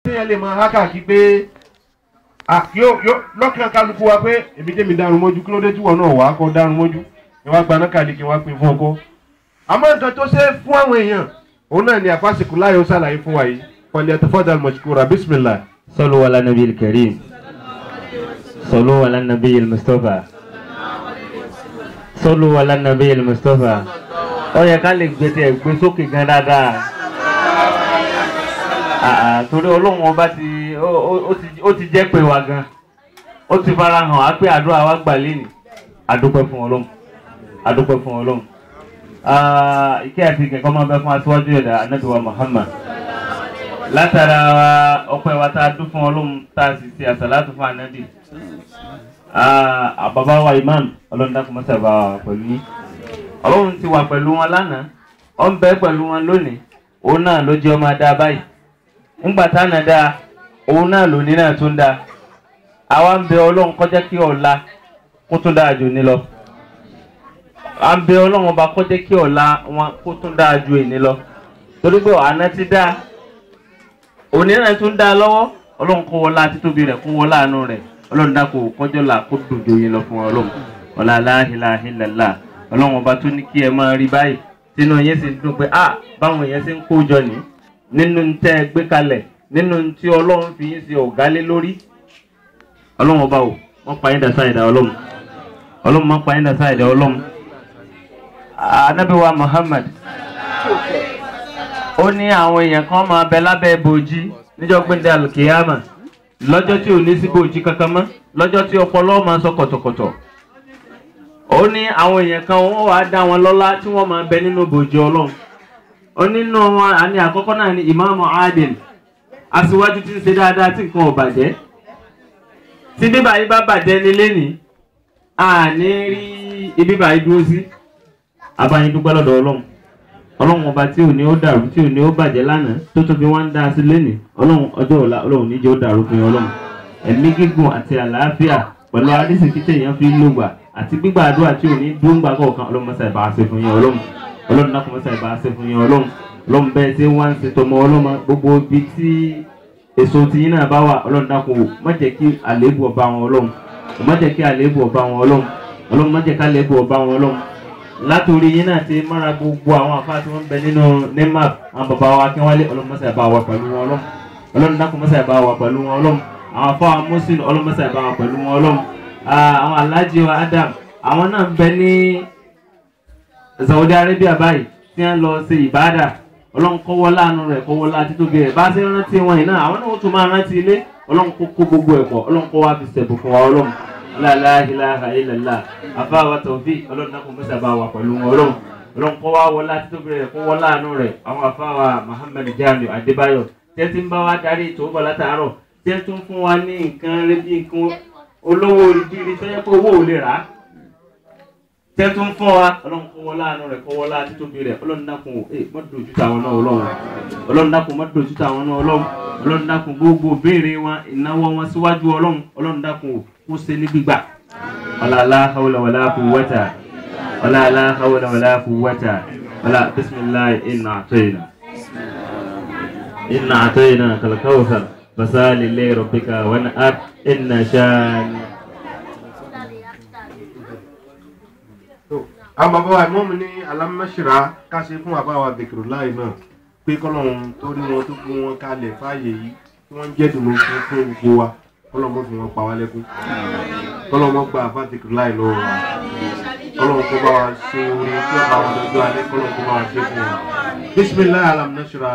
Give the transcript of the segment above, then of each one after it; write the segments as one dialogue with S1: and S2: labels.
S1: Téèyàn lè máa hákà kí pé lọ́kàn kálukú wa pé èmi tèmi dárun mọ́jú, kí ló dé tí wọn náà wà á kọ́ dárun mọ́jú, ni wọ́n á gba nákàlí kí wọ́n á pín fún ọkọ. Àmọ́ nǹkan tó ṣe é fún àwọn èèyàn òun náà ni àfàsìkò láyò ṣàlàyé fún wa yìí. Falyatafaddal mashkura, bismillah.
S2: Sallu ala nabiyil karim. Sallu ala nabiyil Mustafa. Sallu ala nabiyil Mustafa. Ó yẹ ká lè gbé tiẹ̀ gbé sókè gan dáadáa. Torí Ọlọ́run ọba ti ó ti jẹ́ pé wa gan. Ó ti fara hàn á pé àdúrà wa gbà lénìí. Àdúpẹ́ fún Ọlọ́run. Àdúpẹ́ fún Ọlọ́run. Ìkẹ́ àti ìkẹ́kọ̀ọ́ máa bẹ fún aṣíwájú ẹ̀dá Ànábì wa Muhammad. Látara ọpẹ́ wa tá a dún fún Ọlọ́run tá a sì ṣe àsàlátù fún Ànábì. Bàbá wa imam, Ọlọ́run dákun mọ́sà bá wa pẹ̀lú yín. Ọlọ́run ti wà pẹ̀lú wọn lánàá, ó ń bẹ pẹ̀lú wọn lónìí, òun náà ló jẹ́ ọmọ adá báyìí. Ńgbà táná dáa, òun náà lónìí náà tún dáa. Àwa ń bẹ Ọlọ́run kó jẹ́ kí ọ̀la kó tún dáa jù ní lọ. À ń bẹ Ọlọ́run ọba kó jẹ́ kí ọ̀la wọn kó tún dáa ju èní lọ. Torí pé àná ti dáa, òní náà tún dáa lọ́wọ́. Ọlọ́run kó wọlá títóbi rẹ̀, kó wọlá àánú rẹ̀. Ọlọ́run dákun kọjọ́ là kó dùn jù yín lọ fún Ọlọ́run. Ọlá la ilaha illallah. Ọlọ́run ọba tó ní kí ẹ máa rí báyìí tínú yẹn sì ń dùn pé ah báwọn èèyàn ṣe ń kó jọ ní nínú tẹ́ ẹ gbé kalẹ̀, nínú tí Ọlọ́run fi yín ṣe ọ̀gá lé lórí. Ọlọ́run ọba o, wọ́n pa yín dà sáìdá Ọlọ́run. Ọlọ́run má pa yín dà sáìdá Ọlọ́run. Ànábì wa Muhammad ó ní àwọn èèyàn kan máa bẹ lábẹ́ bòjí níjọ́ gbẹ̀ndẹ̀ alùkìyàmà, lọ́jọ́ tí ò ní sí bòjí kankan mọ́, lọ́jọ́ tí ọpọlọ máa sọ kọ̀tọ̀kọ̀tọ̀. Ó ní àwọn èèyàn kan wọ́n wàá dá wọn lọ́lá tí wọ́n máa bẹ nínú bòjí Ọlọ́run. Ó nínú wọn àní àkọ́kọ́ náà ni Ìmáàmù Adil, aṣíwájú tí ń ṣe dáadáa tí nǹkan ò bàjẹ́. Tí bíbà yìí bá bàjẹ́ nílé ní àní rí ibi báyìí dúró sí. Abáyín dúpẹ́ lọ́dọ̀ Ọlọ́run. Ọlọ́run ọba tí ò ní ó dàrú, tí ò ní ó bàjẹ́ lánàá, tó tún fi wá ń dá sí lénìí. Ọlọ́run ọjọ́ ọ̀la Ọlọ́run níjẹ́ ó dàrú fún yín Ọlọ́run. Ẹ̀mí gígùn àti àlàáfíà pẹ̀lú arísìkí téèyàn fi ń lògbà àti gbígbà àdúrà tí ò ní dúngbà kọ̀ọ̀kan, Ọlọ́run mọ́sà ìbá ṣe fún yín Ọlọ́run. Ọlọ́run náà kò mọ́sà ìbá ṣe fún yín Ọlọ́run. Ọlọ́run bẹ́ẹ̀ tí wọ́n ń ṣe tọmọ ọlọ́mọ, gbogbo ibi tí èso tiyín náà bá wà, Ọlọ́run dákun má jẹ́ kí àléébù ọba wọn Ọlọ́run. Má jẹ́ kí àléébù ọba wọn Ọlọ́run. Ọlọ́run má jẹ́ kí àléébù ọba wọn Ọlọ́run. Látòrí yín náà ti mára gbogbo àwọn àfáà tí wọ́n ń bẹ nínú nemap, àwọn bàbá wa Akínwálé, Ọlọ́run mọ́sà ìbá wa pẹ̀lú wọn Ọlọ́run. Ọlọ́run dákun mọ́sà ìbá wa pẹ̀lú wọn Ọlọ́run. Àwọn àfáà Mùsùlùmí, Ọlọ́run mọ́sà ìbá wa pẹ̀lú wọn Ọlọ́run. Àwọn Alhaji wa Adam, àwọn náà ń bẹ ní Saudi Arabia báyìí tí wọ́n lọ ṣe ìbádà. Ọlọ́run kọ́wọ́ láàánú rẹ̀, kọ́wọ́ láti tóbi rẹ̀. Bá a ṣe ń rántí wọn yìí náà, àwọn náà ó tún máa rántí ilé. Ọlọ́run kó kó gbogbo ẹ̀kọ́, Ọlọ́run kó wá fi ṣẹ̀bù fún wa Ọlọ́run. La ilaha illallah. Àfáà wa Tawfiq, Ọlọ́run náà kò mọ́sà bá wa pẹ̀lú wọn Ọlọ́run. Ọlọ́run kọ́ wá wọlá títóbi rẹ̀, kó wọlá àánú rẹ̀. Àwọn àfáà wa Muhammad Jamiu Adébáyọ̀ tẹ́ ti ń bá wa darí ètò bọ̀ látàárọ̀, tẹ́ tún fún wa ní nǹkan rẹ̀ bí nǹkan olówó ìdírí tó yẹ pé owó ò lè rà á. Tẹ́ tún fún wa, Ọlọ́run kó wọlá àánú rẹ̀, kó wọlá títóbi rẹ̀. Ọlọ́run dákun má dojú tàwọn náà Ọlọ́run. Ọlọ́run dákun má dojú tàwọn náà Ọlọ́run. Ọlọ́run dákun gbogbo béèrè wọn, ìnáwó wọn síwájú Ọlọ́run. Ọlọ́run dákun kó ṣe ní gbígbà. Wala la hawla wala quwwata. Wala la hawla wala quwwata. Wala bismillah inna a'tayna. Inna a'tayna kal kawthar. Fasali li rabbika wanhar inna shani.
S1: Àwọn bàbá wa ìmọ̀ọ́mù ní alámọ̀ṣìrá ká ṣe fún bàbá wa Dhikrullah náà pé kọ́lọ́run tó rí wọn tó gbé wọn kalẹ̀ fáàyè yìí tí wọ́n ń jẹ́ dùnú fún gbogbo wa. Kọ́lọ́run mọ́ fi wọn pa wá lẹ́kún. Kọ́lọ́run mọ́ gba àfáà Dhikrullah lọ́wọ́ wa. Kọ́lọ́run kó bá wa ṣe orin tí ó bá wọn lọ́jọ́ alẹ́, kọ́lọ́run kó bá wa ṣe fún wọn. Bismillah alam nashra.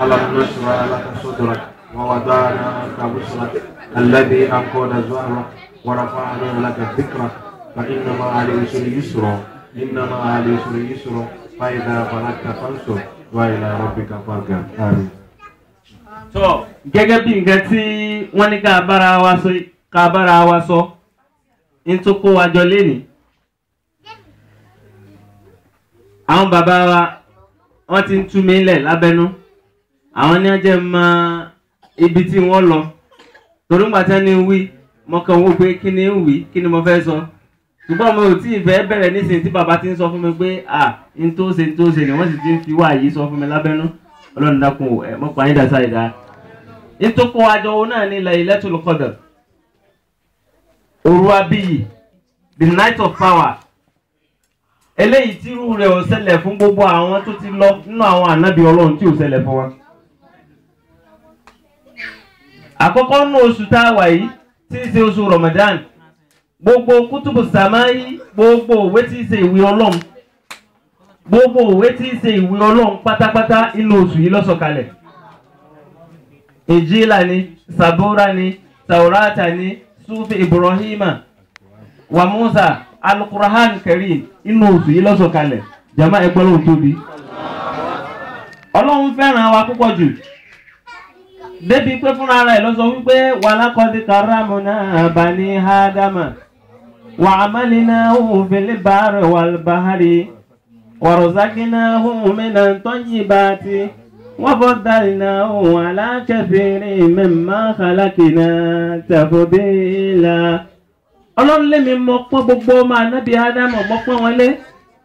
S1: Alam nashra laka sadrak wa wada'na anka wizrak alladhi anqadha dhahrak wa rafa'na laka dhikrak. فإن مع العسر يسرا إن مع العسر يسرا فإذا فرغت فانصب وإلى ربك فارغب. آمين.
S2: Tó gẹ́gẹ́ bí nǹkan tí wọ́n ní ká bára wa sọ ní tó kó wa jọ lénìí. Àwọn bàbá wa wọ́n ti ń tú mi lẹ̀ lábẹ́nú. Àwọn ní ọjọ́ mọ ibi tí wọ́n lọ. Torí ńgbà tí wọ́n ní wí, mo kàn wó pé kí ni ń wí, kí ni mo fẹ́ sọ. Ṣùgbọ́n mo ò tí ì fẹ́ bẹ̀rẹ̀ nísìnyí tí bàbá ti ń sọ fún mi pé à ń tó ṣe ni wọ́n sì ti ń fi wá yìí sọ fún mi lábẹ́nú. Ọlọ́run dákun ẹ mọ́ pa yín dà sáyé dá. Nítorí àjọ òun náà ní Laylatul Qadr, òru abiyì, the night of power. Eléyìí tí irú rẹ̀ ò ṣẹlẹ̀ fún gbogbo àwọn tó ti lọ nínú àwọn ànábì Ọlọ́run tí ò ṣẹlẹ̀ fún wa. Àkọ́kọ́ nínú oṣù tá a wà yìí tí í ṣe oṣù Ramadan, gbogbo kútùbù sàmáyí, gbogbo òwe tí í ṣe ìwé Ọlọ́run, gbogbo òwe tí í ṣe ìwé Ọlọ́run pátápátá inú oṣù yìí ló sọ̀kalẹ̀. Ìnjílà ni, Sàbúrà ni, Tàwúrátà ni, Súfì Ibrahima wa Musa, Al-Qur'an Karim, inú oṣù yìí ló sọ̀kalẹ̀. Jama ẹgbẹ́ lóhùn tóbi. Ọlọ́run fẹ́ràn wa púpọ̀ jù débi pé fúnra rẹ̀ ló sọ wípé walaqad karramna bani Ádámà wa hamalnahum fil barri wal bahri wa razaqnahum minat tayyibati wa faddalnahum ala kathirin mimma khalaqna tafdila. Ọlọ́run lèmi mọ pọ́n gbogbo ọmọ ànábì Ádámọ̀ mọ́ pọ́n wọn lé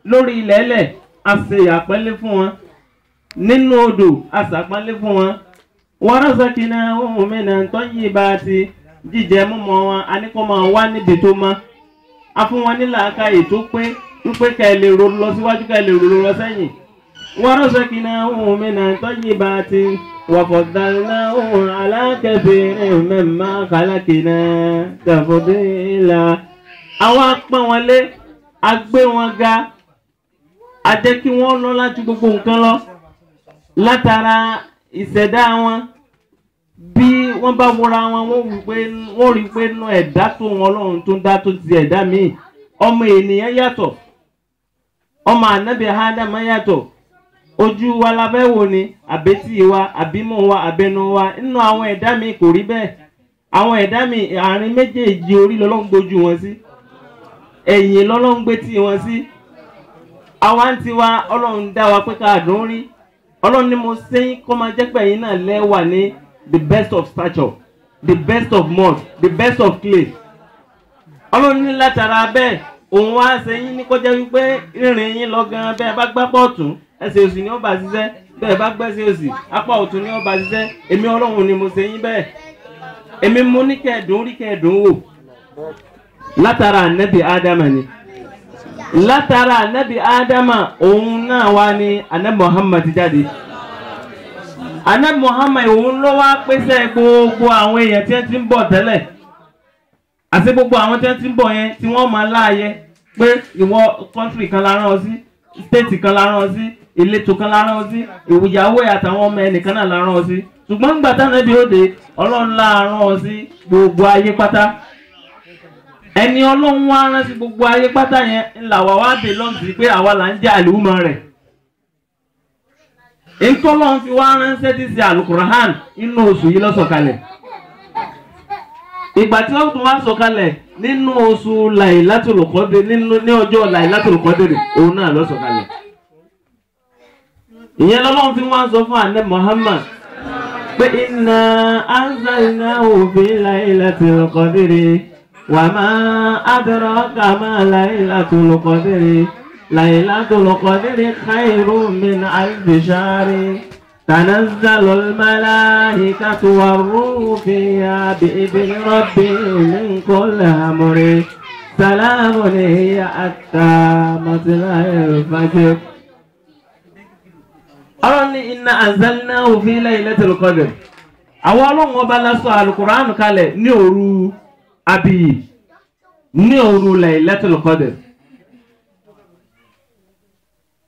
S2: lórí ilẹ̀ ẹlẹ̀, a ṣe àpọ́nlé fún wọn nínú odò, a ṣàpọ́nlé fún wọn. Warazaqnahum minat tayyibati, jíjẹ múmọ wọn a ní kó máa wá níbi tó mọ́, a fún wọn ní làákàyè tó pé wípé ká ẹ lè ro lọ síwájú, ká ẹ lè ro lọ sẹ́yìn. Warazaqnahum minat tayyibati wa faddalnahum ala kathirin mimma khalaqna tafdila. Àwa pọ́n wọn lé, a gbé wọn ga, a jẹ́ kí wọ́n lọ́lá ju gbogbo nǹkan lọ látara ìṣẹ̀dá wọn. Bí wọ́n bá wọra wọn, wọ́n rí pé nú ẹ̀dá tó wọn Ọlọ́run tó ń dá tó ti ẹ̀dá míì, ọmọ ènìyàn yàtọ̀, ọmọ ànábì Ádámù yàtọ̀. Ojú wa la fẹ́ wò ni, àbẹ́tì wa, àbímọ wa, àbẹnu wa. Nínú àwọn ẹ̀dá míì kò rí bẹ́ẹ̀. Àwọn ẹ̀dá míì àárín méjèèjì orí lọ́lọ́run gbójú wọn sí, ẹ̀yìn lọ́lọ́run gbé tì wọn sí. Àwa ń tiwa, Ọlọ́run dá wa pé ká dùn rí. Ọlọ́run ni mo sẹ́yìn kó máa jẹ́ pé ẹ̀yin náà lẹ́wà ní the best of stature, the best of mud, the best of clay. Ọlọ́run ní látara bẹ́ẹ̀ òun wá sẹ́yìn ní kọjá wípé rìnrìn yín lọ gan bẹ́ẹ̀ bá gbá pọ̀ ọ̀tún ẹsẹ̀ òsì ni ó bá ṣiṣẹ́, bẹ́ẹ̀ bá gbẹ́sẹ̀ òsì apá ọ̀tún ni ó bá ṣiṣẹ́. Èmi Ọlọ́run ni mo sẹ́yìn bẹ́ẹ̀, èmi mo ní kẹ́ẹ̀dùn rí kẹ́ẹ̀dùn wò. Látara ànábì Ádámà ni, látara ànábì Ádámà òun náà wá ní ànábì Muhammad jáde. Ànábì Muhammad òun ló wá pèsè gbogbo àwọn èèyàn tí wọ́n ti ń bọ̀ tẹ́lẹ̀, àti gbogbo àwọn tí wọ́n ti ń bọ̀ yẹn tí wọ́n máa láàyè pé ìwọ kọ́ńtírì kan la rán ọ sí, stéètì kan la rán ọ sí, ìletò kan la rán ọ sí, ìyàwó ẹ̀ àtàwọn ọmọ ẹnìkan náà la rán ọ sí. Ṣùgbọ́n nígbà tánábì ó dé, Ọlọ́run la rán ọ sí gbogbo ayé pátá. Ẹni Ọlọ́run wá rán sí gbogbo ayé pátá yẹn ńlá wà wá bè lọ́n sí pé àwa là ń jẹ́ àlùmọ́ rẹ̀. Ntọ́lọ́run fi wá ránṣẹ́ tí ṣe Al-Qur'an inú oṣù yìí ló sọ̀kalẹ̀. Ìgbà tí wọ́n tún wá sọ̀kalẹ̀ nínú oṣù Laylatul Qadr, nínú ní ọjọ́ Laylatul Qadr òun náà ló sọ̀kalẹ̀. Ìyẹn lọ́lọ́run fi wá sọ fún àná Muhammad pé inna anzalnahu fi Laylatul Qadr wa ma adraka ma Laylatul Qadr. Laylatul Qadri khayrun min alfi shahri tanazzalul malaikatu warruhu fiha bi'idhni rabbihim min kulli amrin salamun hiya hatta matla'il fajr. Ọlọ́run ní inna anzalnahu fi Laylatul Qadr. Àwọn Ọlọ́run ọba la sọ Al-Qur'an kalẹ̀ ní òru abiyì, ní òru Laylatul Qadr.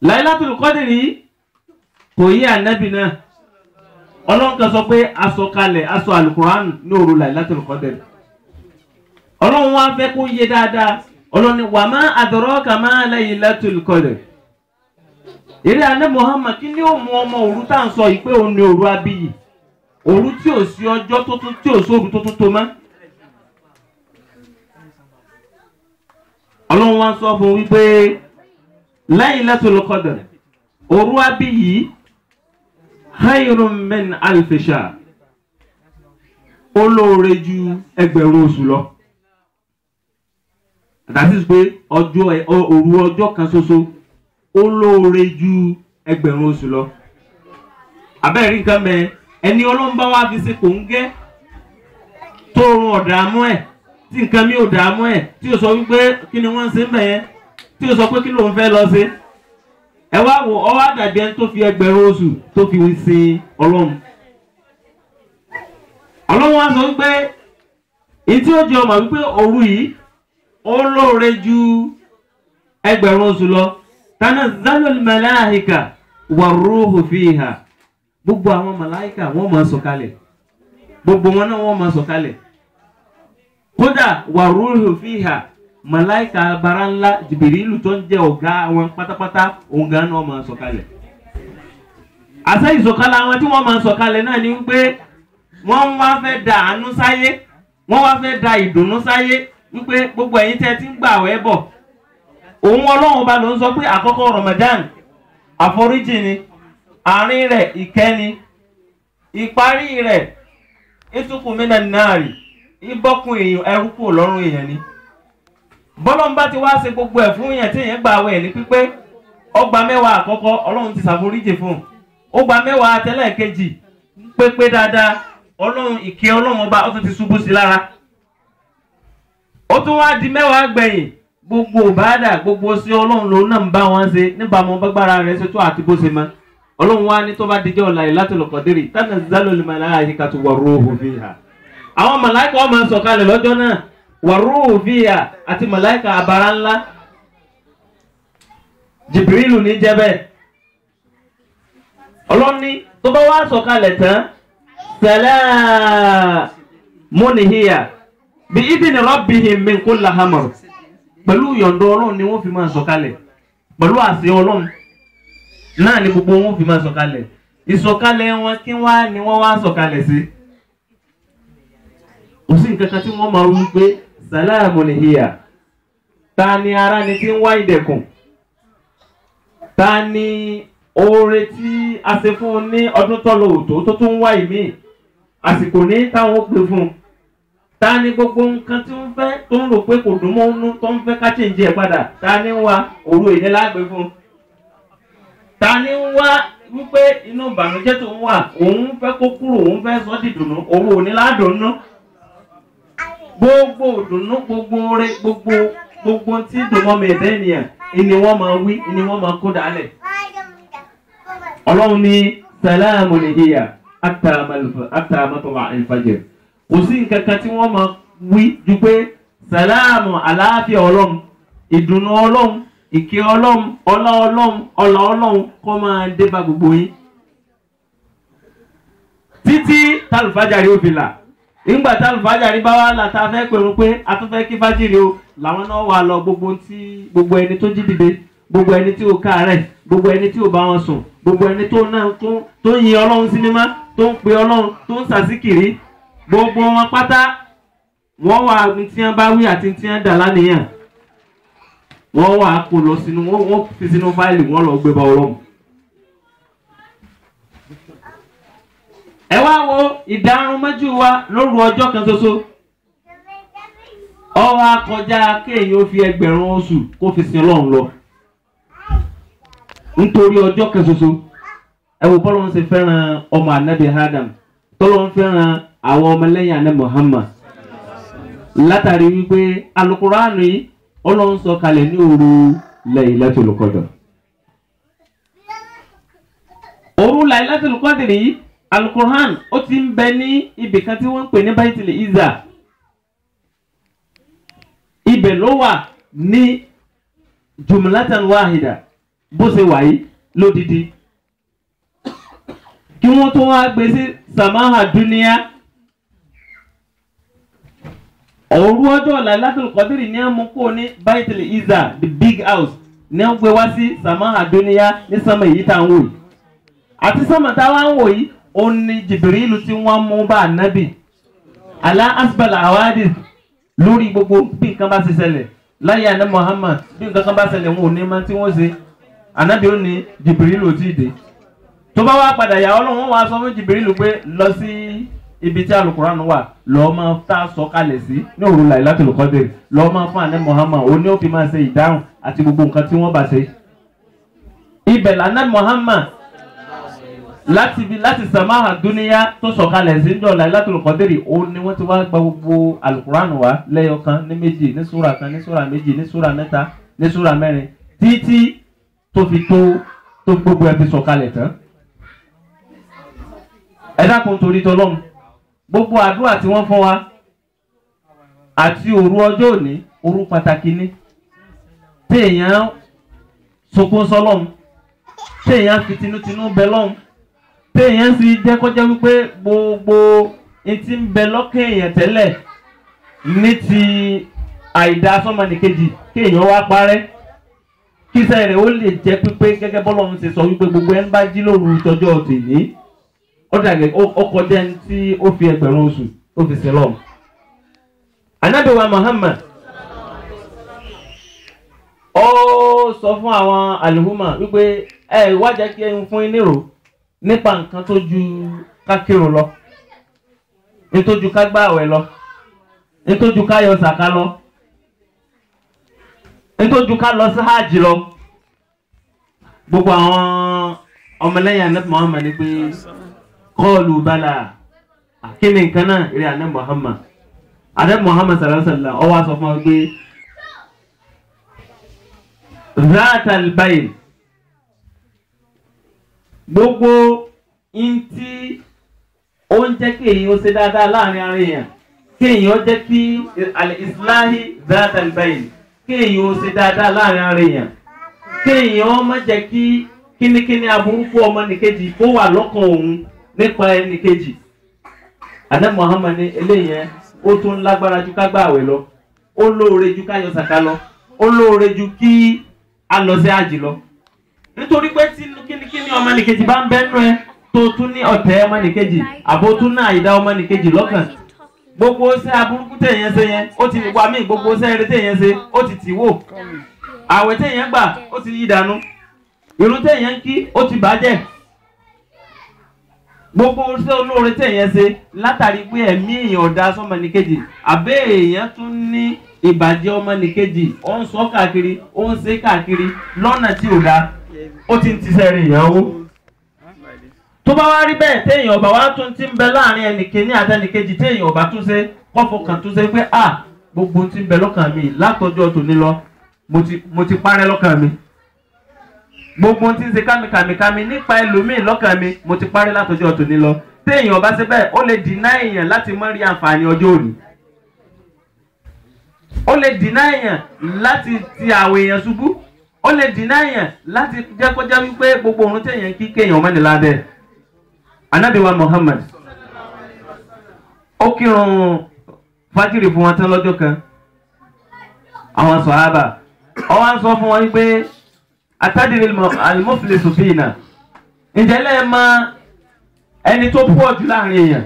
S2: Laylatul Qadr yìí kò yí ànábì náà. Ọlọ́run kan sọ pé aṣọ kalẹ̀ aṣọ Al-Qur'an ní òru Laylatul Qadr. Ọlọ́run wá fẹ́ kó yé dáadáa. Ọlọ́run ní wa ma adraka ma Laylatul Qadr. Eré àná Muhammad kí ni ó mú ọmọ òru tá à ń sọ yìí pé òun ni òru abiyì, òru tí ò sí ọjọ́ tó tún tí ò sóru tó tún tó mọ́. Ọlọ́run wá sọ fún wípé Laylatul Qadr òru abiyì khayrun min alfi shahr, ó lóore ju ẹgbẹ̀rún oṣù lọ. That is pé ọjọ́ òru ọjọ́ kan ṣoṣo ó lóore ju ẹgbẹ̀rún oṣù lọ. Abẹ́rẹ́ nǹkan mẹ́ ẹni Ọlọ́run bá wá fi ṣe kò ń gẹ́ tó rún ọ̀dààmú ẹ̀ tí nǹkan mi ò dààmú ẹ̀ tí ó sọ wípé kí ni wọ́n ń ṣe ń bẹ̀ yẹn tí ó sọ pé kí lòun fẹ́ lọ ṣe. Ẹ wá wò ọ wá dàbí ẹni tó fi ẹgbẹ̀rún oṣù tó fi sin Ọlọ́run. Ọlọ́run wá sọ wípé èyí tí ó jẹ ọmọ wípé òru yìí ó lóore ju ẹgbẹ̀rún oṣù lọ. Tanazzalul malaika warruhu fiha. Gbogbo àwọn màláìkà wọ́n máa sọ̀kalẹ̀, gbogbo wọn náà wọ́n máa sọ̀kalẹ̀. Kódà warruhu fiha, màláìkà bara ńlá Jìbìrìlù tó ń jẹ́ ọ̀gá wọn pátápátá òun gan náà máa sọ̀kalẹ̀. Àṣẹ ìsọ̀kalẹ̀ àwọn tí wọ́n máa sọ̀kalẹ̀ náà ni wípé wọ́n wá fẹ́ da àánú sáyé, wọ́n wá fẹ́ da ìdùnnú sáyé wípé gbogbo ẹ̀yin tẹ́ ti ń gbà àwẹ̀ bọ̀. Òun Ọlọ́run ọba ló ń sọ pé àkọ́kọ́ Ramadan àforíjì ni, àárín rẹ̀ ìkẹ́ni, ìparí rẹ̀ ìtukùn mí náà ìbọ́kùn èèyàn ẹrú kúrò lọ́rùn èèyàn ni. Bọ́lọ́n bá ti wá ṣe gbogbo ẹ̀ fún èèyàn tí èèyàn gbà àwẹ̀ ní pípé, ó gba mẹ́wàá àkọ́kọ́ Ọlọ́run ti ṣàforíjì fún un, ó gba mẹ́wàá tẹ́lẹ̀kejì pépé dáadáa, Ọlọ́run ìkẹ́ Ọlọ́run ọba ó tún ti ṣubú sí lára. Ó tún wá di mẹ́wàá gbẹ̀yìn, gbogbo ìbáàdà gbogbo sí Ọlọ́run lòun náà ń bá wọn ṣe níbàámu bágbára rẹ̀ ṣe tó àti bó ṣe mọ́. Ọlọ́run wá ní tó bá dijọ́ Lailatul Qadri tanazzalul malaikatu warruhu fiha. Àwọn màláìkà ó máa sọ̀kalẹ̀ lọ́jọ́ náà, warruhu fiha àti màláìkà abara ńlá Jìbìrìlù ní jẹ́ bẹ́ẹ̀. Ọlọ́run ní tó bá wá sọ̀kalẹ̀ tán, salamun hiya bi idhni rabbihim min kulli amr. Pẹ̀lú ìyọ̀ǹda Ọlọ́run ni wọ́n fi máa sọ̀kalẹ̀, pẹ̀lú àṣẹ Ọlọ́run náà ni gbogbo wọn fi máa sọ̀kalẹ̀. Ìsọ̀kalẹ̀ wọn kí wá ni wọ́n wá sọ̀kalẹ̀ sí. Kò sí nǹkan kan tí wọ́n máa rú pé salamun hiya. Ta ni ara ni tí ń wá ìdẹ̀kùn? Ta ni oore tí a ṣe fún un ní ọdún tó lọ òtó tó tún wá ìmíì? Àsìkò ní táwọn ó pè fún un. Ta ni gbogbo nǹkan tí ń fẹ́ tó ń rò pé kò dùn mọ́ nú tó ń fẹ́ ká chèǹjì ẹ̀ padà? Ta ni ń wá òru èdè lágbè fún un? Ta ni ń wá wípé inú ìbànújẹ́ tó ń wà òun fẹ́ kó kúrò, òun fẹ́ sọ dìdùnnú, òru òní ládùnnú? Gbogbo ìdùnnú, gbogbo oore, gbogbo tí dùnmọ́ mi ẹ̀dá ènìyàn ni wọ́n máa wí, ni wọ́n máa kó dálẹ̀. Ọlọ́run ní salamun hiya hatta matla'il fajr. Kò sí nǹkan kan tí wọ́n máa wí ju pé sàlámù àlàáfíà Ọlọ́run, ìdùnnú Ọlọ́run, ìkẹ́ Ọlọ́run, ọlá Ọlọ́run, ọlá Ọlọ́run kó máa dé bá gbogbo yín. Títí tálùfájàrí ó fi là. Nígbà tálùfájàrí bá wà là tá a fẹ́ pèrún pé a tún fẹ́ kí fájìrì o, làwọn náà wà lọ gbogbo tí gbogbo ẹni tó jí dìde, gbogbo ẹni tí ò káàárẹ̀, gbogbo ẹni tí ò bá wọn sùn, gbogbo ẹni tó náà tó ń yin Ọlọ́run sí mímọ́, tó ń pe Ọlọ́run, tó ń sàsíkìrí, gbogbo wọn pátá wọ́n wà tí wọ́n bá wí àti tí wọ́n dà lánìyàn, wọ́n wà kó lọ sínú, wọ́n fi sínú fáìlì, wọ́n lọ gbé bá Ọlọ́run. Ẹ wá wo ìdárun mọ́jú wa lóru ọjọ́ kan ṣoṣo, ó wá kọjá kéèyàn ó fi ẹgbẹ̀rún oṣù kó fi sin Ọlọ́run lọ nítorí ọjọ́ kan ṣoṣo. Ẹ wo bọ́lọ́run ṣe fẹ́ràn ọmọ ànábì Adam, tọ́lọ́run fẹ́ràn àwọn ọmọlẹ́yìn àná Muhammad, látàrí wípé alukuraanu yìí Ọlọ́run sọ kalẹ̀ ní òru Laylatul Qadr. Òru Laylatul Qadr yìí alukuran ó ti ń bẹ ní ibì kan tí wọ́n ń pè ní Baitul Izza. Ibẹ̀ ló wà ní jumlatan wahida bó ṣe wà yìí lódidi. Kí wọ́n tó wá gbé sí samaha dúníà. Òru ọjọ́ Lailatul Qadr ní àmú kó ní Baitul Izza, the big house, ní wọ́n gbé wá sí samaha dúníà ní sánmà èyí tá à ń wò yìí. Àti sánmà tá a wá ń wò yìí, ó ní Jìbìrìlù tí wọ́n mú bá ànábì alá asbal awadis lórí gbogbo bí nǹkan bá ṣe ṣẹlẹ̀ láyé àná Muhammad. Bí nǹkan kan bá ṣẹlẹ̀ wọn ò ní máa tí wọ́n ṣe, ànábì ó ní Jìbìrìlù ò tí ì dé. Tó bá wá padà yà Ọlọ́run wá sọ fún Jìbìrìlù pé lọ sí ibi tí alukuraanu wà, lọ́ọ́ máa tá a sọ kalẹ̀ sí ní òru Lailatul Qadr, lọ́ọ́ máa fún àná Muhammad, ó ní ó fi máa ṣe ìdáhùn àti gbogbo nǹkan tí wọ́n bá ṣe. Ibẹ̀ lànà Muhammad Láti bí láti sàmáhà dúníyá tó sọ̀kalẹ̀ sí níjọ́ Lailatul Qadri, òun ni wọ́n ti wá gba gbogbo alukur'an wa lẹ́yọkan ní méjì, ní súra kan, ní súra méjì, ní súra mẹ́ta, ní súra mẹ́rin, títí tó fi tó gbogbo ẹ̀ fi sọ̀kalẹ̀ tán. Ẹ dákun torí tọlọ́run, gbogbo àdúrà tí wọ́n fún wa àti òru ọjọ́ òní, òru pàtàkì ni téèyàn sunkún sọ́lọ́run, téèyàn fi tinútinú bẹ lọ́run, téèyàn sì jẹ́ kọjá wípé gbogbo etí ń bẹ lọ́kàn èèyàn tẹ́lẹ̀ ní ti àìdá sọ́mọnìkejì kéèyàn wá parẹ́, kíṣẹ́ rẹ̀ ó lè jẹ́ pípé gẹ́gẹ́ bọ́lọ́run ṣe sọ wípé gbogbo ẹ̀ ń bá jí lóru tọjọ́ tèmi, ó dàgẹ́ ó kọjá ẹni tí ó fi ẹgbẹ̀rún oṣù ó fi sin lọ́run. Ànábì wa Muhammad ó sọ fún àwọn àlùhùmà wípé ẹ wá jẹ́ kí ẹ fún yín nírò nípa nǹkan tó ju ká kírun lọ, ní tó ju ká gbààwẹ̀ lọ, ní tó ju ká yọ sàká lọ, ní tó ju ká lọ sí hajj lọ. Gbogbo àwọn ọmọlẹ́yìn Ànábì Muhammad ni pé kọ́ọ̀lù bala, kí ni nǹkan náà rí Ànábì Muhammad? Ànábì Muhammad sallallahu alaihi wasallam ó wá sọ fún wa pé zatal bayn, gbogbo ntí ó ń jẹ́ kí èyí ó ṣe dáadáa láàrin ara èèyàn, kí èyí ó jẹ́ kí al-islahi zatal bayn, kí èyí ó ṣe dáadáa láàrin ara èèyàn, kí èyí ó má jẹ́ kí kínníkínní aburúkú ọmọnìkejì kó wà lọ́kàn òun nípa ẹnìkejì. Ànábì Muhammad ní eléyẹn ó tún lágbára ju ká gbààwẹ̀ lọ, ó lóore ju ká yọ sàká lọ, ó lóore ju kí a lọ sí àjì lọ. Nítorí pé tí kínníkínní ọmọnìkejì bá ń bẹ́nu ẹ tó tún ní ọ̀tẹ̀ ọmọnìkejì àbó tún ní àìdá ọmọnìkejì lọ́kàn, gbogbo ṣẹ́ aburúkú téèyàn ṣe yẹn ó ti wà mí, gbogbo ṣẹ́ eré téèyàn ṣe ó ti tì wò, àwẹ̀ téèyàn gbà ó ti yí dànù, ìrun téèyàn kí ó ti bàjẹ́, gbogbo ṣẹ́ olóore téèyàn ṣe látàrí pé ẹ̀mí èèyàn ọ̀dà sọmọnìkejì àbẹ́ èèyàn tún ní ìbàjẹ́ ọmọnìkejì, ó ń sọ káàkiri, ó ń ṣe káàkiri lọ́nà tí ò dáa, ó ti ń tiṣẹ́ rẹ̀ èèyàn wó. Tó bá wá rí bẹ́ẹ̀ téèyàn ọba wá tún ti ń bẹ láàrin ẹnìkíní àtẹnìkejì, téèyàn ọba tún ṣe kọ́fọkàn tún ṣe pé à gbogbo ti ń bẹ lọ́kàn mi látọjọ́ tòní lọ mo ti parẹ́ lọ́kàn mi, gbogbo ti ń ṣe kámikàmikàmi nípa ẹlòmíì lọ́kàn mi mo ti parẹ́ látọjọ́ tòní lọ. Téèyàn ọba ṣe bẹ́ẹ̀ ó lè dìná èèyàn láti má rí àǹfààní ọjọ́ òní, ó lè dìná èèyàn láti ti àwọn èèyàn ṣubú, ó lè dìná èèyàn láti jẹ́ kó jẹ́ wípé gbogbo òun téèyàn kí kéèyàn mọ́ni lábẹ́. Ànábì wa Muhammad ó kírun fájìrì fún wọn tán lọ́jọ́ kan, àwọn sàhábà ó wá ń sọ fún wọn wípé atadiri al-muflisu fina, ǹjẹ́ lẹ́ẹ̀ mọ̀ ẹni tó pọ̀ jù láàrin èèyàn?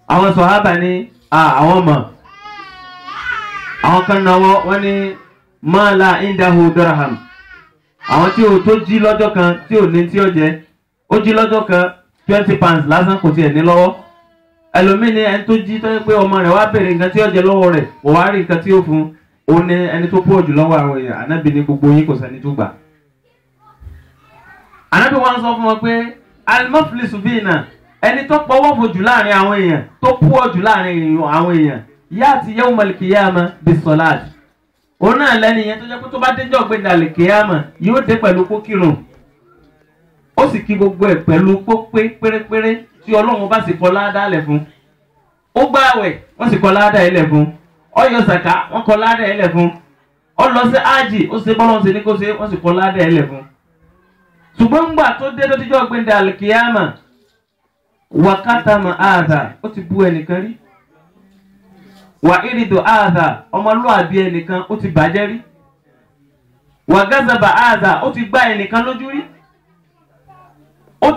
S2: Àwọn sàhábà ní àwọn mọ̀. Àwọn kan náwó wọ́n ní ma la indahu dirham, àwọn tí ó tó jí lọ́jọ́ kan tí ò ní tí ó jẹ, ó jí lọ́jọ́ kan £20 lásán kò tiẹ̀ ní lọ́wọ́. Ẹlòmíì ní ẹni tó jí tó yẹ pé ọmọ rẹ̀ wá béèrè nǹkan tí ó jẹ lọ́wọ́ rẹ̀ kò wá rí nǹkan tí ó fún un, ní ẹni tó pọ̀ jù lọ́wọ́ àwọn èèyàn. Ànábì ní gbogbo yín kò sẹ́ni tó gbà. Ànábì wọn sọ fún wọn pé al-muflisu fina, ẹni tó pọwọ́ fò jù láàrin àwọn èèyàn, tó pọ̀ jù láàrin àwọn èèyàn, ya'ti yawmal qiyamah bis-salat, òun náà lẹ́ni yẹn tó jẹ́ pé tó bá déjọ́ gbé dàlẹ̀ kíyàmà yóò dé pẹ̀lú kó kírun, ó sì kí gbogbo ẹ̀ pẹ̀lú kó pé pérépéré tí Ọlọ́run bá sì kọ ládàá lẹ̀ fún. Ó gbààwẹ̀ wọ́n sì kọ ládàá ilẹ̀ fún, ó yọ sàká wọ́n kọ ládàá ilẹ̀ fún, ó lọ sí ájì ó ṣe bọ́lọ́run ṣe ní kó ṣe wọ́n sì kọ ládàá ilẹ̀ fún. Ṣùgbọ́n ńgbà tó dé tó díjọ́ gbé dàlẹ̀ kíyàmà wàkátàmà àdà, ó ti bú ẹnìkan rí, wà ìrìndò àdà, ọmọlúwàbí ẹnìkan ó ti bàjẹ́ rí, wà gázàbà àdà, ó ti gbá ẹnìkan lójú rí, ó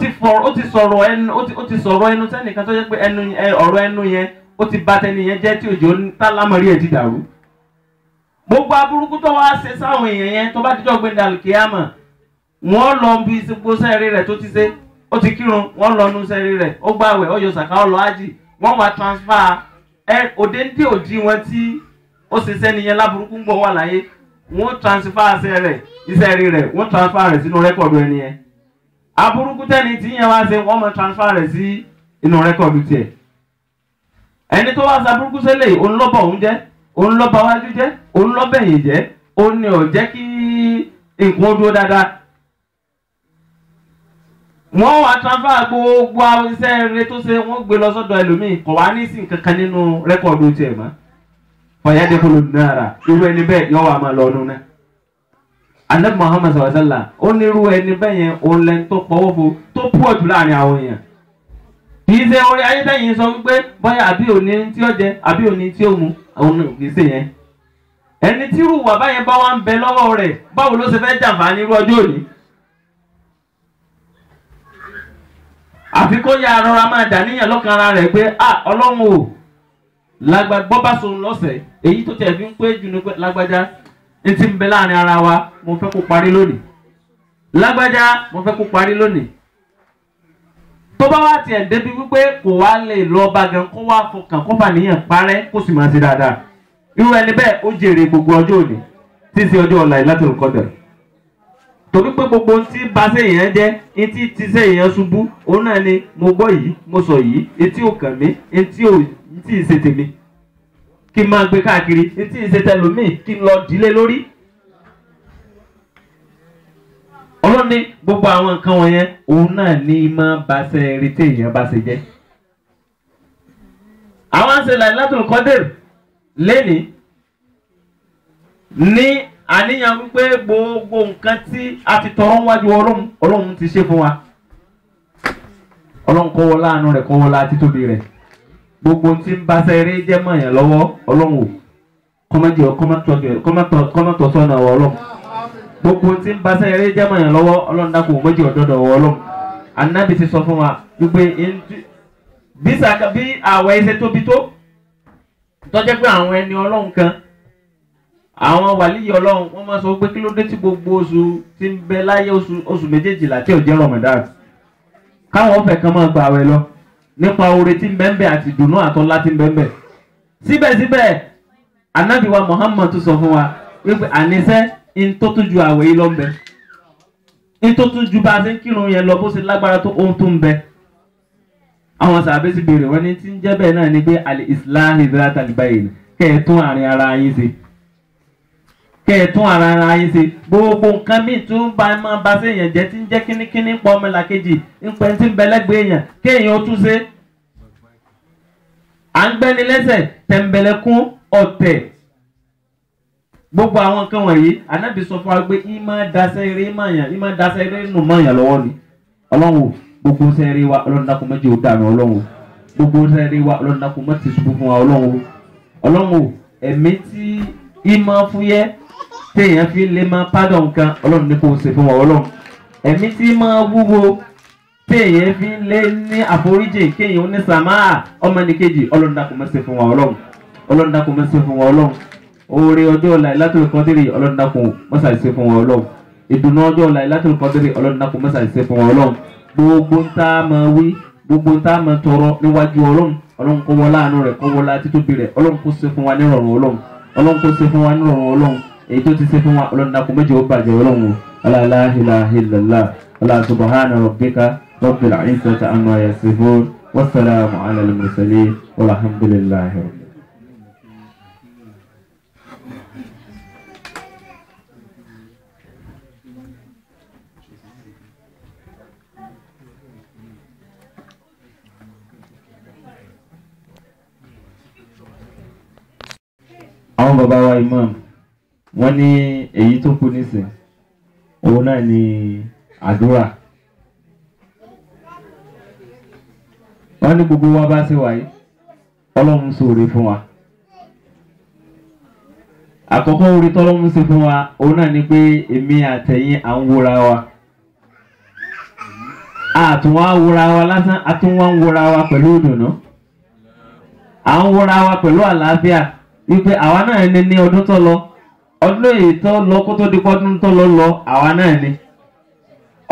S2: ti sọ̀rọ̀ ẹnu sẹ́nìkan tó jẹ́ pé ọ̀rọ̀ ẹnu yẹn ó ti bà tẹni yẹn jẹ́ tí òjò tálámọ̀rí ẹ̀ ti dàrú. Gbogbo aburúkú tó wá ṣe sáwọn èèyàn yẹn tó bá díjọ́ gbẹ̀dẹ̀ àlùkìyámà, wọ́n lọ bí gbogbo sẹ́ẹ̀rí rẹ̀ tó ti ṣe, ó ti kírun, wọ́n lọ nu sẹ́ẹ̀rí rẹ̀, ó gbàwẹ̀, ó yọ sàká, ó lọ ájì, wọ́n wá transfer òde ń dé òdi wọn tí ó ṣe sẹ́ni yẹn láburúkú ń bọ̀ wà láyé, wọ́n transfer iṣẹ́ rẹ̀, wọ́n transfer rẹ̀ sínú rẹ́kọ̀dù ẹni yẹn. Aburúkú tẹ́ni tí yẹn wá ṣe wọ́n máa transfer rẹ̀ sí inú rẹ́kọ̀dù tiẹ̀. Ẹni tó wá sa burúkú sẹ́lẹ̀ òun lọ́bọ̀ òun jẹ́, òun lọ́ba wájú jẹ́, òun lọ́bẹ̀yìn jẹ́, òun ni ò jẹ́ kí nǹkan ó dúró dáadáa. Wọ́n wá transfer gbogbo àwọn iṣẹ́ rere tó ṣe wọ́n gbé lọ sọ́dọ̀ ẹlòmíì kò wá ní sí nǹkan kan nínú rẹ́kọ̀dù tiẹ̀ mọ́. Fọyádé kúlò náírà irú ẹni bẹ́ẹ̀ yọ wà máa lọ ọdún náà. Anabi Muhammad sallallahu alaihi wasallam ó ní irú ẹni bẹ́ẹ̀ yẹn òun lẹni tó pọ̀wọ́ fo tó pọ̀ jù láàrin àwọn èèyàn. Kì í ṣe orí ayétẹ́yìn sọ wípé bóyá àbí òní tí ó jẹ àbí òní tí ó mu òun kì í ṣe yẹn. Ẹni tí irú wà báyẹn bá wà ń bẹ lọ́wọ́ rẹ̀ báwo ló ṣe fẹ́ jàǹfààní irú ọjọ́ òní. Àfi kó yá rọra máa dàníyàn lọ́kàn ara rẹ̀ pé à Ọlọ́run o bọ́ bá sòun lọ́sẹ̀ èyí tó tiẹ̀ fi ń pé jù ní pé lágbájá n ti ń bẹ láàrin ara wa mo fẹ́ kó parí lónìí, lágbájá mo fẹ́ kó parí lónìí. Tó bá wá tiẹ̀ débi wípé kò wá lè lọ bá gan kó wá fọkàn kó fàníyàn parẹ́ kó sì máa ṣe dáadáa, irú ẹni bẹ́ẹ̀ ó jèrè gbogbo ọjọ́ òní tí í ṣe ọjọ́ Lailatul Qadr. Torí pé gbogbo ohun tí bá ṣe èèyàn jẹ́ etí ti ṣe èèyàn ṣubú òun náà ni mo gbọ́ yìí mo sọ yìí etí ò kàn mí etí ò tí ì ṣe tèmi kí n máa gbé káàkiri etí ì ṣe tẹlòmíì kí n lọ dílé lórí. Ọlọ́run ní gbogbo àwọn nǹkan wọ̀nyẹn òun náà ní máa bá ṣe eré tí èèyàn bá ṣe jẹ́. Àwọn ń ṣe Lailatul Qadr lẹ́nìí ní àníyàn wípé gbogbo nǹkan tí a ti tọrọ wájú Ọlọ́run Ọlọ́run ti ṣe fún wa. Ọlọ́run kó wọlá àánú rẹ̀ kó wọlá títóbi rẹ̀. Gbogbo tí ń bá ṣe eré jẹ́ mọ̀yàn lọ́wọ́ Ọlọ́run o kọ́mọ́tọ̀ sọ́nà wọ Ọlọ́run. Gbogbo tí ń bá ṣe eré jẹ́ mọ̀yàn lọ́wọ́ Ọlọ́run dákun méjì ọ̀dọ́dọ̀ wọ Ọlọ́run. Ànábì ti sọ fún wa wípé bí àwẹ̀ iṣẹ́ tóbi tó tọ́jẹ́ pé àwọn ẹni Ọlọ́run kan àwọn wàlíyé Ọlọ́run wọ́n máa sọ pé kí ló dé tí gbogbo oṣù tí ń bẹ láyé oṣù méjèèjìlá tí ò jẹ́ Ramadan káwọn ọ̀fẹ́ kan máa gba àwẹ̀ lọ nípa oore tí ń bẹ ń bẹ àti ìdùnnú àtọ́lá tí ń bẹ ń bẹ. Síbẹ̀síbẹ̀ Ànábì wa Muhammad tún sọ fún wa wípé àníṣe ń tó tún ju àwẹ̀ yìí lọ ń bẹ, ń tó tún ju bá a ṣe ń kírun yẹn lọ bó ṣe lágbára tó ohun tó ń bẹ. Àwọn sàbẹ̀ sì béèrè wọ́n ní tí ń jẹ́ bẹ́ẹ̀ náà ni pé al-islah zat al-bayn kẹ́ ẹ̀ tún àárín ara yín ṣe, kẹ́ ẹ̀ tún ara yín ṣe. Gbogbo nǹkan míì tó ń bá máa bá séèyàn jẹ́ tí ń jẹ́ kínníkínní pọ̀ ọmọlàkejì ń pẹ́ tí ń bẹ lẹ́gbẹ̀ẹ́ èèyàn kéèyàn ó tún ṣe. À ń gbẹ́ni lẹ́sẹ̀ tẹ̀m̀bẹ̀lẹ̀kún ọ̀tẹ̀ gbogbo àwọn nǹkan wọ̀nyí Ànábì sọ fún wa pé í máa daṣẹ́ eré mọ̀yàn í máa daṣẹ́ eré nù mọ̀yàn lọ́wọ́ ni. Ọlọ́run gbogbo sẹ́ẹ̀rí wa Ọlọ́run dákun má jẹ́ ó dànù. Ọlọ́run gbogbo sẹ́ẹ̀rí wa Ọlọ́run dákun má ti ṣubú fún wa. Ọlọ́run Ọlọ́run ẹ̀mí tí í máa fúyẹ́ téèyàn fi lè máa pádọ̀ nǹkan Ọlọ́run ní kò ṣe fún wa. Ọlọ́run ẹ̀mí tí máa wúwo téèyàn fi lè ní àforíjì kéèyàn ní sàmáà ọmọnìkejì Ọlọ́run dákun má ṣe fún wa. Ọlọ́run Ọlọ́run dákun má ṣe fún wa. Ọlọ́run oore ọjọ́ Lailatul Qadri Ọlọ́run dákun má ṣe fún wa. Ọlọ́run ìdùnnú ọjọ́ Lailatul Qadri Ọlọ́run dákun má ṣe fún wa. Ọlọ́run gbogbo ń tá a máa wí gbogbo ń tá a máa tọrọ níwájú Ọlọ́run Ọlọ́run kó wọlá àánú rẹ̀ kó wọlá títóbi rẹ̀ Ọlọ́run kó ṣe fún wa nírọ̀rùn. Ọlọ́run Ọlọ́run kó ṣe fún wa nírọ̀rùn. Ọlọ́run èyí tó ti ṣe fún wa Ọlọ́run dákun méjì ó bàjẹ́. Ọlọ́run o la ilaha illallah la subhana rabbika rabbil izzati amma yasifun wassalamu ala al-mursalin walhamdulillahi. Àwọn bàbá wa imam wọ́n ní èyí tó kù nísìn òun náà ni àdúrà. Wọ́n ní gbogbo wa bá ṣe wáyé Ọlọ́run ṣoore fún wa. Àkọ́kọ́ oore tọ́lọ́run ṣe fún wa òun náà ni pé èmi àtẹ̀yin à ń wòra wa, àtúnwá wòra wa lásán, àtúnwá ń wòra wa pẹ̀lú ìdùnnú, à ń wòra wa pẹ̀lú àlàáfíà wípé àwa náà ní ní ọdún tó lọ, ọdún èyí tó lọ kó tó di pọ́dún tó lọ lọ àwa náà ni,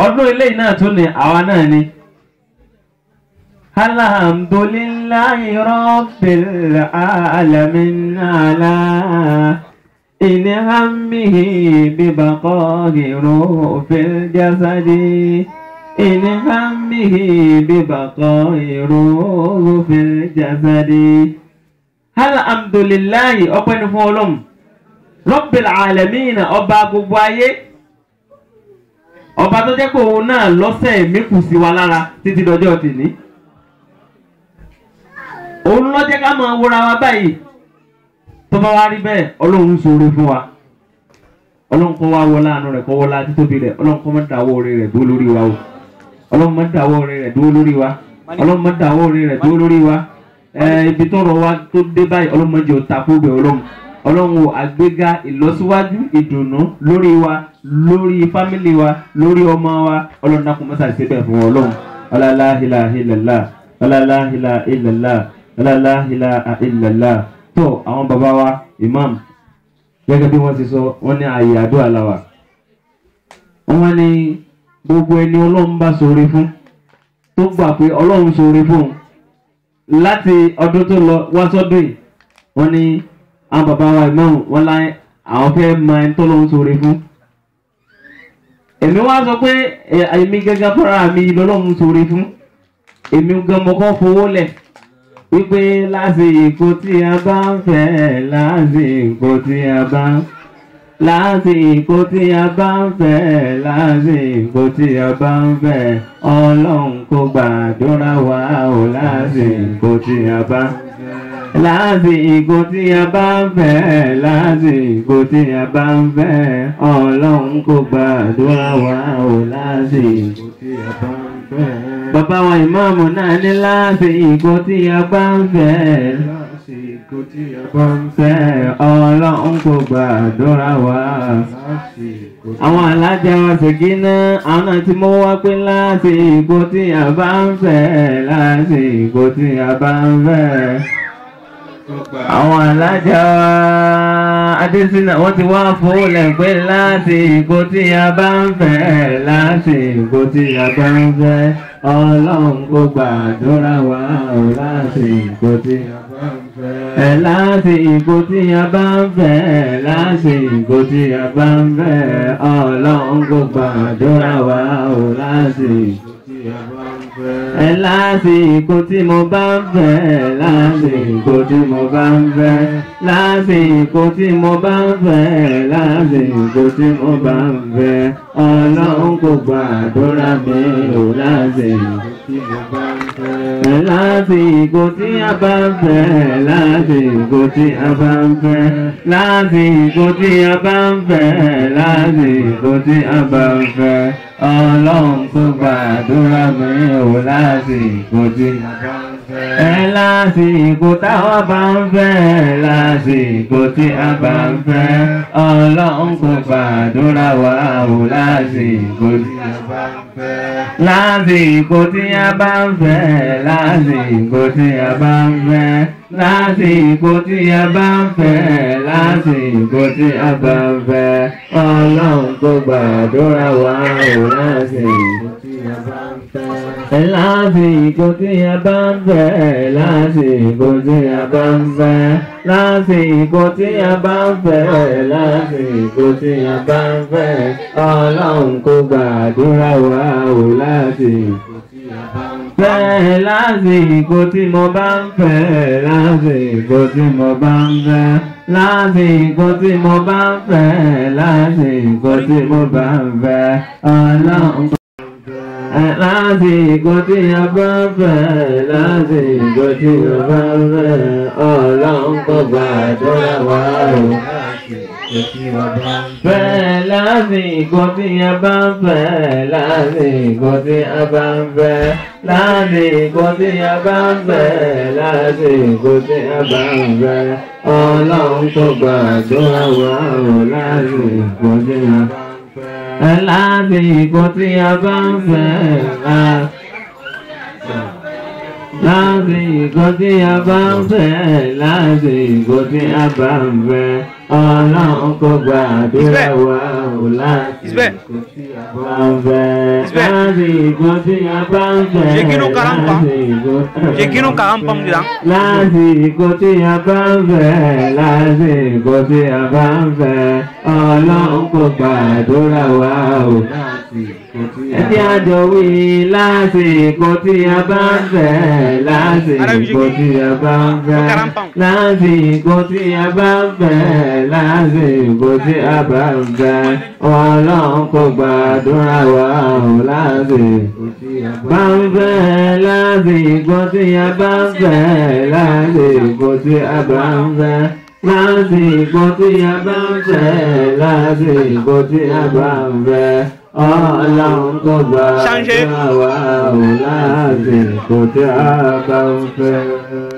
S2: ọdún eléyìí náà tún ní àwa náà ni. Alhamdulillahi rabbil alamin ala in'amihi bibaqa'i ruhil jasadi إن همه ببقاء روح في الجسد. Alhamdulillahi, ọpẹ́ ni fún Ọlọ́run Rabbil alamin, ọba gbogbo ayé, ọba tó jẹ́ pé òun náà lọ́sẹ̀ mi kù sí wa lára títí dọjọ́ tèmi. Òun ló jẹ́ ká máa wúra wa báyìí. Tó bá wá rí bẹ́ẹ̀, Ọlọ́run ń ṣoore fún wa. Ọlọ́run kó wá wọlá àánú rẹ̀, kó wọlá títóbi rẹ̀. Ọlọ́run kó má dáwọ́ oore rẹ̀ dúró lórí wa o. Ọlọ́run má dáwọ́ oore rẹ̀ dúró lórí wa. Ọlọ́run má dáwọ́ oore rẹ̀ dúró lórí wa. Ibi tọ́rọ̀ wa tó dé báyìí, Ọlọ́run má jẹ́ ó takú bẹ̀. Ọlọ́run, Ọlọ́run o, àgbéga, ìlọsíwájú, ìdùnnú lórí wa, lórí fámìlì wa, lórí ọmọ wa, Ọlọ́run dákun má ṣàìṣe bẹ́ẹ̀ fún Ọlọ́run. La ilaha illallah, la ilaha illallah, la ilaha illallah. Tó àwọn bàbá wa imam, gẹ́gẹ́ bí wọ́n ti sọ, wọ́n ní ààyè àdúrà la wà. Wọ́n ní gbogbo ẹni Ọlọ́run bá ṣoore fún, tó gbà pé Ọlọ́run ṣoore fún un láti ọdún tó lọ wá sọ́dún yìí, wọ́n ní àwọn bàbá wa imam, wọ́n láyé àwọn fẹ́ mọ ẹni tó lọ́run ṣoore fún. Èmi wá sọ pé èmi gẹ́gẹ́ fúnra mi lọ́lọ́run ṣoore fún. Èmi gan mo kọ́ fowó lẹ̀ wípé lásìkò tí a bá ń fẹ́, lásìkò tí a bá ń, lásìkò tí a bá ń fẹ́, lásìkò tí a bá ń fẹ́, Ọlọ́run kó gbàdúrà wa o. Lásìkò tí a bá, lásìkò tí a bá ń fẹ́, lásìkò tí a bá ń fẹ́, Ọlọ́run kó gbàdúrà wa o. Lásìkò
S1: tí a bá ń fẹ́.
S2: Bàbá wa ìmáàmù náà ní lásìkò tí a bá ń fẹ́,
S1: Lásìkò tí a bá ń fẹ́.
S2: fẹ́, Ọlọ́run kó gbàdúrà wa.
S1: Lásìkò tí
S2: Àwọn alájà wa ṣègí náà, àwọn náà ti mú wá pé lásìkò tí a bá ń fẹ́, lásìkò tí a bá ń fẹ́. Àwọn alájà wa Adésínà, wọ́n ti wá fowólẹ̀ pé lásìkò tí a bá ń fẹ́, lásìkò tí a bá ń fẹ́, Ọlọ́run kó gbàdúrà wa o. Lásìkò tí
S1: a bá ń fẹ́.
S2: Lásìkò tí a bá ń fẹ́, lásìkò tí a bá ń fẹ́, Ọlọ́run kó gbàdúrà wa o. Lásìkò
S1: tí a bá ń fẹ́.
S2: Lásìkò tí mo bá ń fẹ́, lásìkò tí mo bá ń fẹ́, lásìkò tí mo bá ń fẹ́, lásìkò tí mo bá ń fẹ́, Ọlọ́run kó gbàdúrà mi o. Lásìkò
S1: tí mo bá ń fẹ́.
S2: Lásìkò tí a bá ń fẹ́, lásìkò tí a bá ń fẹ́, lásìkò tí a bá ń fẹ́, lásìkò tí a bá ń fẹ́, Ọlọ́run kó gbàdúrà mi o. Lásìkò tí
S1: a bá ń fẹ́.
S2: Lásìkò táwa bá ń fẹ́, lásìkò tí a bá ń fẹ́, Ọlọ́run kó gbàdúrà wa o. Lásìkò tí
S1: a bá ń fẹ́.
S2: Lásìkò tí a bá ń fẹ́, lásìkò tí a bá ń fẹ́, lásìkò tí a bá ń fẹ́, lásìkò tí a bá ń fẹ́, Ọlọ́run kó gbàdúrà wa o. Lásìkò
S1: tí a bá ń fẹ́.
S2: Lásìkò tí a bá ń fẹ́, lásìkò tí a bá ń fẹ́, lásìkò tí a bá ń fẹ́, lásìkò tí a bá ń fẹ́, Ọlọ́run kó gbàdúrà wa o. Lásìkò
S1: tí a bá ń
S2: fẹ́, lásìkò tí mo bá ń fẹ́, lásìkò tí mo bá ń fẹ́, lásìkò tí mo bá ń fẹ́, lásìkò tí mo bá ń fẹ́, Ọlọ́run. Lásìkò tí a bá ń fẹ́, lásìkò tí a bá ń fẹ́, Ọlọ́run kó gbàdúrà wa o.
S1: Lásìkò tí a bá ń
S2: fẹ́, lásìkò tí a bá ń fẹ́, lásìkò tí a bá ń fẹ́, lásìkò tí a bá ń fẹ́, lásìkò tí a bá ń fẹ́, Ọlọ́run kó gbàdúrà wa o. Lásìkò tí a
S1: bá ń fẹ́.
S2: Lásìkò tí a bá ń fẹ́, lásìkò tí a bá ń fẹ́, lásìkò tí a bá ń fẹ́, Ọlọ́run kó gbàdúrà wa o. Lásìkò tí a bá ń fẹ́, lásìkò tí a bá ń fẹ́, lásìkò tí a bá ń fẹ́, lásìkò tí a bá ń fẹ́, Ọlọ́run kó gbàdúrà wa o.
S1: Lásìkò
S2: Ẹbí àjọ wí lásìkò tí a bá ń fẹ́, lásìkò tí a bá ń fẹ́, lásìkò tí a bá ń fẹ́, lásìkò tí a bá ń fẹ́. Ọlọ́run kò gbàdúrà wa ò lásìkò tí a bá ń fẹ́, lásìkò tí a bá ń fẹ́, lásìkò tí a bá ń fẹ́. Lásìkò tí a bá ń fẹ́, lásìkò tí a bá ń fẹ́. Ọlọ́run kò gbàdúrà wa ò lásìkò tí a bá ń fẹ́.